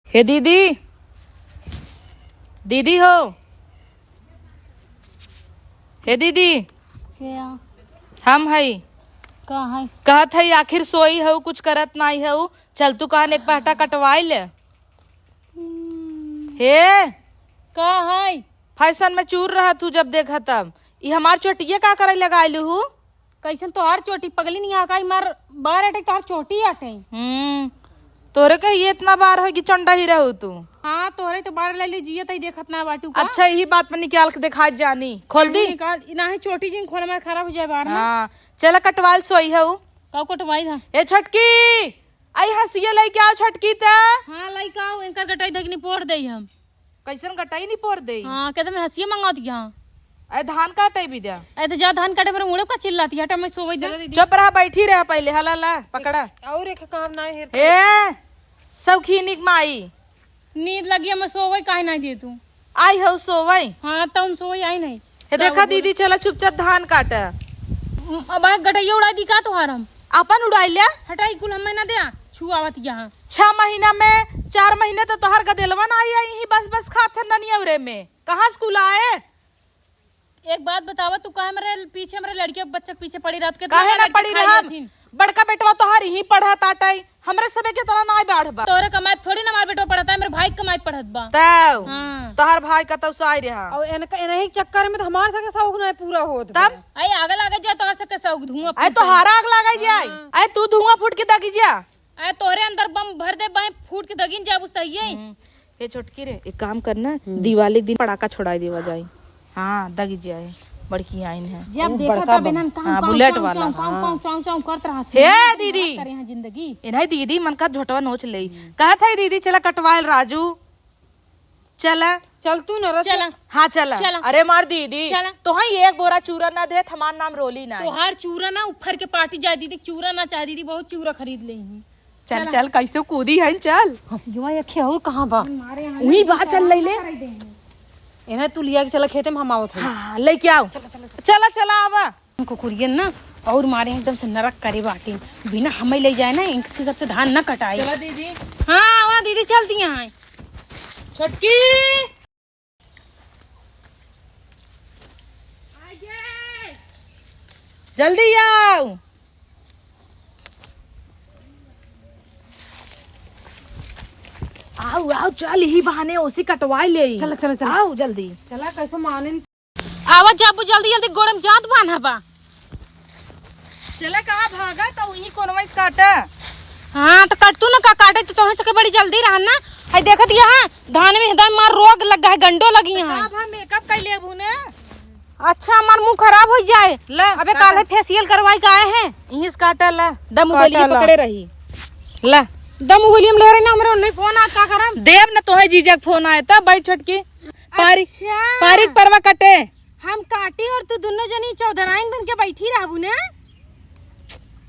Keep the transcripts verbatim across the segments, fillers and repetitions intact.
हे दीदी, दीदी हो, हे दीदी। क्या? हम हई। का है? कहत हई आखिर सोई हऊ, कुछ करत नाई हऊ, चल तू कहन एक पहटा कटवाई ले। हम्म। हे। का है? फैशन में चूर रहा तू जब देखा तब। ई हमार चोटिये का करे लगाइलू हू? कैसन तोहार चोटी पगली नहीं आका, ई मार बार अटे तोहार चोटी अटे। हम्म, तोरे के ये इतना बार हो कि चंडा ही रहू तू। हाँ, तोहरे तो बार ले ली जियत ही देखत ना बाटू का। अच्छा, यही बात पर निकाल के दिखा जानी। खोल दी। निकाल, ई नाही चोटी जिन खोल मार खराब हो जाए बार ना। हाँ, चला कटवाल सोई हऊ। का कटवाई था? ए छोटकी, आई हंसिया लइके आओ छोटकी त। हाँ, लइके आओ, एंकर गटाई धगनी पोड़ देई हम। कैसन गटाई नहीं पोड़ देई? हाँ, कहते मैं हंसिया मंगावत यहाँ। अरे धान काटे भी द्या। अरे तो जा धान काटे, मेरे मुड़े का चिल्लाती, हटा मैं सोवई दे। चलो दीदी। चुप रहा, बैठी रहा पहले, हला ला, पकड़ा। और एक काम ना है। ए, शौकीनी के माई। नींद लगी, मैं सोवई काहे ना दे तू? आई हऊ सोवई? हाँ, तो हम सोवई आई नहीं। हे देखा दीदी, चला चुपचाप धान काटा। अब आए गटैया उड़ा दी का तोहार हम? अपन उड़ाई ले। हटाई कुल हमें ना दे, छुआवत यहाँ। छह महीना में चार महीने तो तोहार गदेलवा ना आई, आई ही बस बस खात है ननियवरे में। कहाँ स्कूल आए? एक बात बतावा, तू काहे हमरे पीछे, हमरे लड़के बच्चे के पीछे पड़ी रहत? कितना काहे ना लड़के पड़ी खाई रहम? हथिन? बड़का बेटवा तोहार यहीं पढ़त आटई, हमरे सबे के तरह नाई बाढ़ बा। तोहरे कमाई थोड़ी ना हमार बेटवा पढ़त है, मेरे भाई के कमाई पढ़त बा। तब हाँ। तोहार भाई कतौ से आई रहा। और एनका, एनही चक्कर में तो हमार सबके शौक नाई पूरा होत बा। तब? आई आगे लागे जा तोहर सबके शौक धुआं आई फूटे। तोहारा आग लागे जाए। हाँ। आई तू धुआं फूट के दागी जा। आ, तोहरे अंदर बम भर दे, बम फूट के दगिन जाबू, सही है? हम्म। हे छोटकी रे, एक काम करना, हम्म। दिवाली के दिन पटाखा छोड़ाई देवा जाई। हाँ, दगी जाए, बड़की आइन है। जब ऊ देखा बड़का तब बम। इन्हन काउं, हाँ, काउं, बुलेट काउं, वाला, काउं, काउं, हाँ। काउं, काउं, काउं करत रहत हे हैं। दीदी। करे हैं जिंदगी। इन्हें दीदी मन का झोटवा नोच लेई। हम्म। कहत है दीदी, चला कटवाल राजू। चला। चल तू न रथ। चला। हाँ, चला। चला। अरे मार दीदी, चला। तोहई एक बोरा चूरा ना देत, हमार नाम रोली ना। तोहार चूरा ना उफर के पाटी जाए दीदी, चूरा ना चाहे दीदी, बहुत चूरा खरीद ले ही। चल, चला। चल, कैसे कूदी है, चल। हंसिया एक और कहाँ बा? मारे यहाँ वही नहीं बा, चल, ले ले। इन्हें तू लिया के चला खेते में, हम आवत हई। हाँ, लेके आओ। चला, चला, चला। चला, चला, आवा। कुकुरियन ना और मारे एकदम से नरक करे बाटे, बिना हमें ले जाए ना, इनसे सबसे धान ना कटाए। चला दीदी। हाँ, आवा दीदी, चलती हैं। छोटकी, जल्दी आओ। आओ, आओ, चल, यही बहाने ओसी कटवाई ले। चला, चला, चला। आओ जल्दी। चला, कैसे माने। आवा जाबू जल्दी जल्दी, गोड़ में जात बान्हा बा। चला, कहाँ भागा? तो वहीं कोनो में से काटा। हाँ, तो कटतू ना का काटे, तो तोहे सके बड़ी जल्दी रहन ना। है देखत यहाँ धान में एकदम मार रोग लग गया है, गंडो लगी तो है। का भा मेकअप कर लेबू ने? अच्छा, हमार मुंह खराब हो जाए। ला, अबे काटा। काल्हे फेशियल करवाई के आए हैं। यहीं से काटा ला, दम काटा उबलिए ला। पकड़े रही। ला। दम उबलिए में ले रही ना, हमरे उन्हें फोन आ, का करम? देव न तोहे जीजा के फोन आए, तब बैठ छोटकी। पारी, अच्छा। पारी के परवा कटे। हम काटी और तू दुनो जनी चौधराइन बन के बैठी रहबू ना?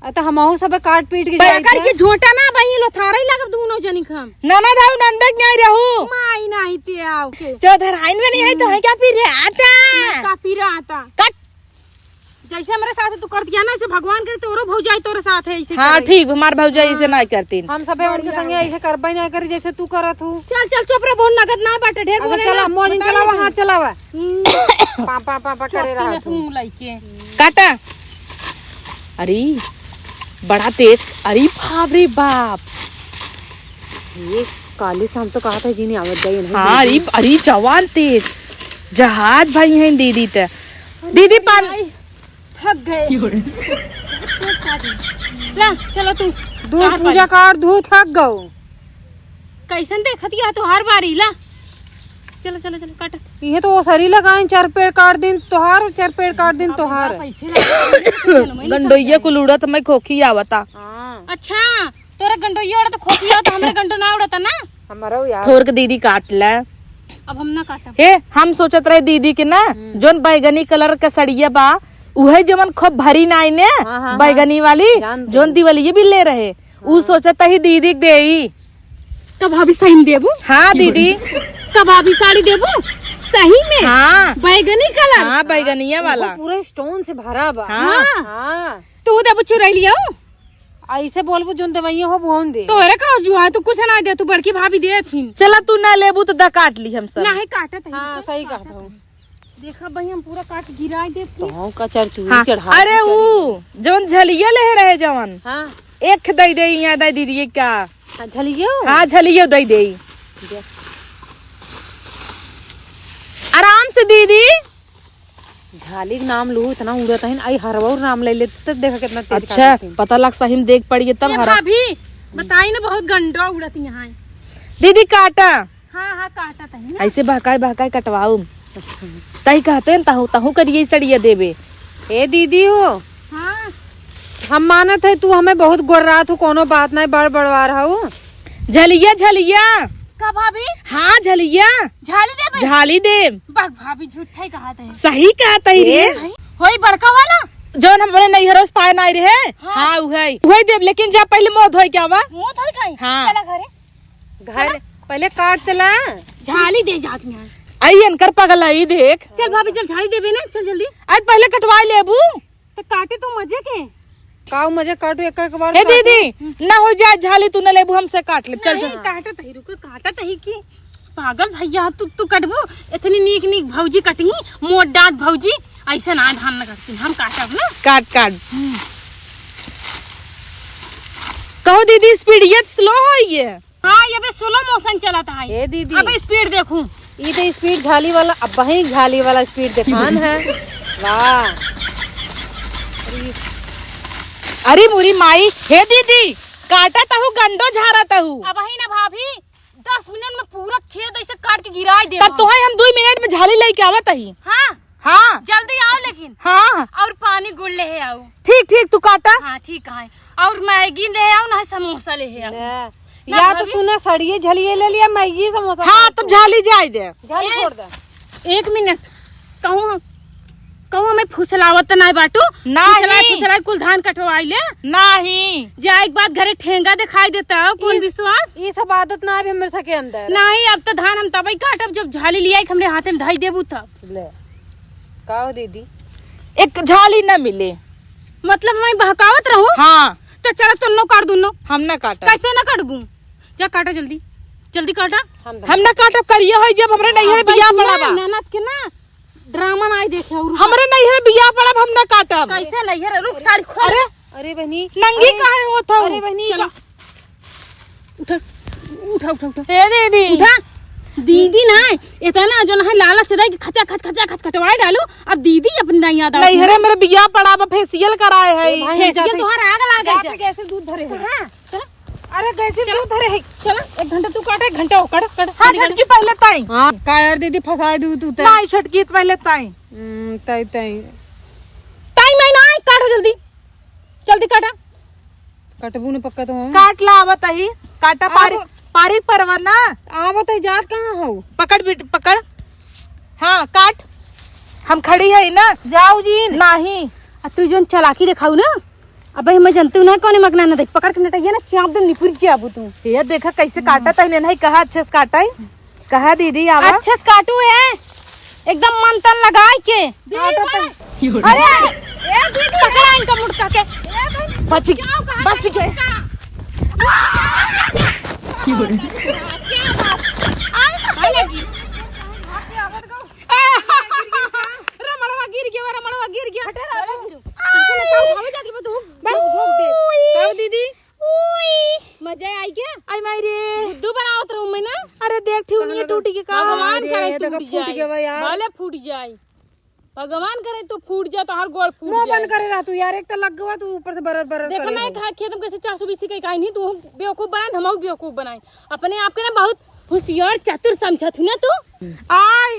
आ, तो हमहू सब काट पीट के पकड़ जाइत के है। झोंटा ना बही, लोथारई लगब दुनो जनी के हम। ननद आऊ नंदक नहीं रहू। माई नहीं ते आओ के। चौधराइन में नहीं है तो है क्या फिर है? आटा। मैं का फिर आता? कट। जैसे हमरे साथ तू कर दिया ना, ऐसे भगवान करे तोरो भौजाई तोरे साथ है, ऐसे हाँ, करे। ठीक, हमार भौजाई ऐसे हाँ। ना करतीन। हम सबे उनके संगे ऐसे करबे ना करी जैसे तू करत हूँ। चल, चल, चुप रह, बहुत नगद ना बाटे, ढेर अच्छा, बोले चला, ना। मोजिन बताइए चलावा, ना। हाँ, चलावा। हम्म। पापा, पापा करे चुप रहा ना तू। सुन लइके। काटा। अरे, बड़ा तेज। अरे बाप रे बाप। ये काले से हम तो कहा था जी नहीं आवत जाइए, नहीं हाँ, दीदी। अरे, अरे, जवान तेज। जहाज भाई हैं दीदी ते। दीदी पान। आई, थक गए। ला, चलो तू। दूध कार पूजा पानी। कर, दूध थक गओ। कैसन देखत या तोहार बारी ला। चलो, चलो, चलो, काट। ये तो ओसरी लगाइन, चार पेड़ काट दिन तोहार, चार पेड़ काट दिन तोहार। कैसे लगा? गंडोइया कुल उड़त में खोखी आवता। हाँ। अच्छा, तोरा गंडोइया उड़त खोखी आवता, हमरे गंडो ना उड़ता ना। हमारा यार। थोर के दीदी काट ले। अब हम ना काटब। हे, हम सोचत रहे दीदी के ना, हम्म। जोन बैगनी कलर के सड़िया बा, उहे जवन खूब भरी नाई ने, हाँ, हाँ, हाँ। बैगनी वाली, जान दे। जोन दिवालिये भी ले रहे। ऊ हाँ। सोचत ही दीदी के देई। का भाभी सही में देबू? हाँ दीदी। का भाभी साड़ी देबू? सही में? हाँ। बैगनी कलर? हाँ, बैगनिया वाला। वो पूरा stone से भरा बा। हाँ। हाँ। तू देबू चुरैलिया? ऐसे बोलबू, जोन देवइया हो, बोन दे। तोहरे का जुआ, तू कुछ ना दे, तू बड़की भाभी दे थी। चला, तू ना लेबू तो दा काट ली हम सब। नहीं काटत है, हाँ, सही कहत हो। देखा भाई, हम पूरा काट गिराई देब। तो का चरचुरी हाँ। चढ़ा अरे के ऊ, जवन झलिया लेहे रहे जवन। हाँ। एक दई दे, यहाँ दई दीदी का। हाँ, झलियो? हाँ, झलियो दई दे। दे। आराम से दीदी। झाली के नाम लू, इतना उड़त है, आई हरवा और नाम ले लेते तो देखा कितना तेज अच्छा, काटत है। पता लग सही में देख पड़िए तब ए हरा। भाभी, बताई ना, बहुत गंडा उड़त यहाँ है। दीदी काटा। हाँ, हाँ, काटा तही ना। ऐसे बहकाए, बहकाए कटवाऊ। तही कहते हैं, तहु, तहु करिए सड़िया देबे। ए दीदी हो। हाँ। हम मानत है, तू हमें बहुत गोर्रात हो, कोनो बात नहीं, बड़ बड़वार हऊ। झलिया, झलिया। का भाभी? हाँ, झलिया। झाली देबे? झाली देब। बक भाभी, झूठा ही कहत है। सही कहत ही रे। ए। होई बड़का वाला? जौन हमरे नैहरों से पाए नाई रहे। हाँ। हाँ, उहई। उहई देब, लेकिन जा पहले मुँह धोई के आवा। मुँह धोई के आई? हाँ। चला घरे। घर चला। पहले काट देला। झाली दे जात में। आई इनकर पगल आई देख। चल भाभी, चल झाली देबे ना, चल जल्दी। आज पहले कटवाई लेबू। तो काटे तो मजे के। काऊ मजे काटू, एक एक बार हे काटू। दीदी, ना हो जाए झाली, तू ना लेबू, हमसे काट ले। चल, नहीं, चल। काटत ही, रुको, काटत ही कि पागल भैया, तू, तू कटबू, इतनी नीक नीक भौजी कटही, मोट डांट भौजी, ऐसे ना धान न कटती, हम काटब ना। काट, काट। हम्म। कहो दीदी, स्पीड ये स्लो हो ये। हाँ, ये अबे स्लो मोशन चलत है। ए दीदी। अबे स्पीड देखूं। ई तो स्पीड झाली वाला, अब वही झाली वाला स्पीड देखान है। वाह। अरे मुरी माई, हे दीदी, काटा तहु गंडो झारा तहु। अब वही ना भाभी, दस मिनट में पूरा खेत ऐसे काट के गिराई दे तब हम। तोहे हम दुई मिनट में झाली लेके आवत ही। हाँ। हाँ। जल्दी आओ लेकिन। हाँ। और पानी गुड़ ले आओ। ठीक, ठीक, तू काटा। हाँ, ठीक है। और मैगी ले आओ, ना समोसा ले आओ। ले। ना या तो भाभी। सुना, सड़िए झलिए ले लिया, मैगी समोसा हाँ, खाए तब तू। झाली जाए दे। झाली ए, छोड़ दे। एक मिनट, कहूँ, कहूँ हमें फुसलावत तो नहीं बाटू? नहीं। फुसलाई, फुसलाई कुल धान कटवाई ले। नहीं। जाए एक बात घरे ठेंगा दिखाई देता हो, कौन इस, विश्वास? ये सब आदत ना अभी हमरे सके अंदर। नहीं, अब तो धान हम तबई काटब जब झाली लिया के हमरे हाथे में धई देबू तब। ले। का हो दीदी? एक झाली न मिले। मतलब मैं बहकावत रहूं? हाँ। तो चला तुन्नो काट दुन्नो। हम ना काटब। कैसे ना काटबू? जा काटा जल्दी। जल्दी काटा। हम हम ना काटब, करिए होई जब हमरे नैहर अब बियाह सुना, पड़ा बा। ननद के ना ड्रामा ना आई देखे और हमरे नैहर बियाह पड़ा, हम ना काटब। कैसे नैहर? रुक साड़ी खोल। अरे अरे बहनी, नंगी अरे, काहे होत हो? अरे बहनी, चला। का उठा, उठा, उठा, उठा। हे दीदी। उठा। दीदी ना, इतना जो ना है लालच रहे कि खचा खच, खचा खच कटवाए डालू, अब दीदी अपनी नहीं याद आवत नैहरे ना। मेरे बियाह पड़ा बा, फेशियल कराए है। ए भाई, हम फेशियल जाते तोहार आग लागे जाते जा। गैस में दूध धरे हैं। हाँ, चला। अरे गैस में चला। दूध धरे है। चला, एक घंटा तू काट, एक घंटा वो काट, काट। हाँ, जल्दी, जल्दी। छोटकी पहले ताई। हाँ, का यार दीदी फंसाए दू तू ते। नहीं, छोटकी पहले ताई। हम्म, ताई, ताई। ताई मैं ना, काटो जल्दी। जल्दी काटा। कटबू न पक्का तो हम। काट ला, आवत ही। काटा आब- पारी, पारी परवा ना। आवत ही, जात कहाँ हो? पकड़ बेटी, पकड़। हाँ, काट। हम खड़ी है ना। जाऊ जी। नहीं। आ तू जोन चालाकी देखाऊ ना, अबे हम जनतू ना कौन मकना ना देख, पकड़ के नटैया ना चाप दे, निपुर के आबू तू। ये देखा कैसे काटा तही, नहीं कहा अच्छे से काटा ही। कहा दीदी, आवा। अच्छे से काटू है, एकदम मन तन लगाए के। दीदी, अरे, ए दीदी, पकड़ा इनका मुड़का के। बच गए, क्या कहा बच गए। मुड़का? क्या बात? आए, आए लगी। रमणवा गिर गया, रमणवा गिर गया। हटे रहो, जाओ, गिरो। उठा ले, उठाओ, उठाओ, जाके बस झोंक, झोंक दे। का दीदी? मजा आई क्या? आई माई रे। बुद्धू बनावत रहूं मैं ना। अरे देख, ठेहुनिया टूट गई का? भगवान करे टूट जाए। भले फूट जाए। भगवान करे तू फूट जा, तोहार गोड़ फूट जाए। मुंह बंद करे रह तू यार, एक तो लग गवा तू ऊपर से बरर बरर करे हो। देखो ना, खेत में कैसे चार सौ बीस के काई नहीं, तू बेवकूफ बनाए, हम बेवकूफ बनाए। अपने आप के ना बहुत होशियार चतुर समझत हूँ ना तू। आय,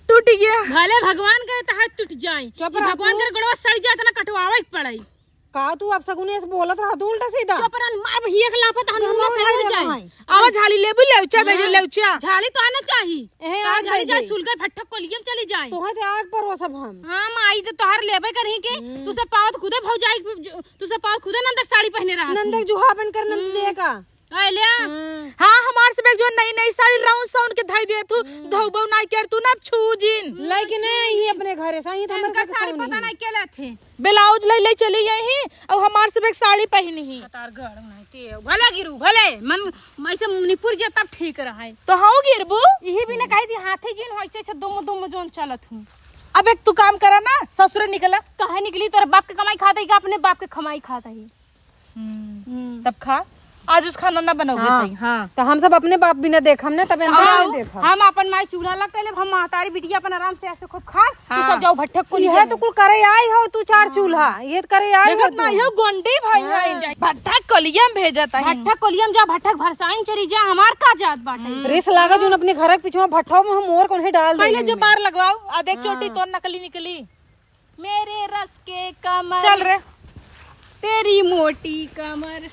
टूट गया। भले भगवान करे तोहार टूट जाए। चुप रह भगवान तू। करे गोड़वा सड़ जाए, तना कटवावे के पड़े। का तू अब सगुने से बोलत रहा तू उल्टा सीधा? चुप रह, मार भैया के लाफा तहन मुंह ना सही हो जाए। आवा झाली लेबू, लेउचा दे दे, हाँ। लेउचा। झाली तो आना चाही। एहे, तार आग झाली दे जाए, दे। सुलगा फटक को लियम चली जाए। तोहे से आग पर हो सब हम। हाँ, माई तो तोहार लेबे करही के, हम्म। तू से पावत खुदे भौजाई, तू से पावत खुदे नंदक साड़ी पहने रहा। नंदक जुहा बन कर नंद हम्म। दे का? है ले। हम्म। हाँ, हमार से बेग जो नई नई साड़ी राउंड साउंड के धई देत हूँ, हम्म। धोबो नाई कर तू ना, अब छू जिन। लइके नहीं आई ही अपने घरे से, आई तो हमरे इनका साथ साड़ी सोनी पता है। नहीं के लेत है। ब्लाउज ले ले चली आई ही, और हमार से बेग साड़ी पहनी ही। कतार गड़ नहीं ते, भले गिरू, भले मन ऐसे निपुर जे तब ठीक रहे। तो हाँ गिरबू? यही भी ना कही थी, हाथी जिन हो ऐसे ऐसे दुम दुम जोन चलत हूँ। अब एक तू काम करा ना, ससुरे निकला। काहे निकली? तोरे बाप के कमाई खाता ही का अपने बाप के कमाई खाता ही? हम्म। हम्म। तब खा, आज उस खाना ना बनाओगे हाँ, तई। हाँ। तो हम सब अपने बाप बिना देखम ना, तब और इनका हम, नहीं देखम। हम अपन माई चूल्हा लग के लेब, हम महतारी बिटिया अपन आराम से ऐसे खूब खाए, तू हाँ। सब जाओ भट्ठक को यह लीजिए। तो कुल करे आई हो तू चार हाँ। चूल्हा, ये तो करे आई हो देखत तू। ना हो गोंडी भाई हाँ। है, भट्ठक कोलियम भेजत है। भट्ठक कोलियम जा, भट्ठक भरसाइन चली जा, हमार का जात बाटे। हम्म। रिस लागत जोन अपने घर के पीछे में भट्ठा में हम और कौन है डाल पहले दे जो में। बार लगवाओ, आ देख चोटी हाँ। तो नकली निकली। मेरे रस के कमर, चल रे। तेरी मोटी कमर।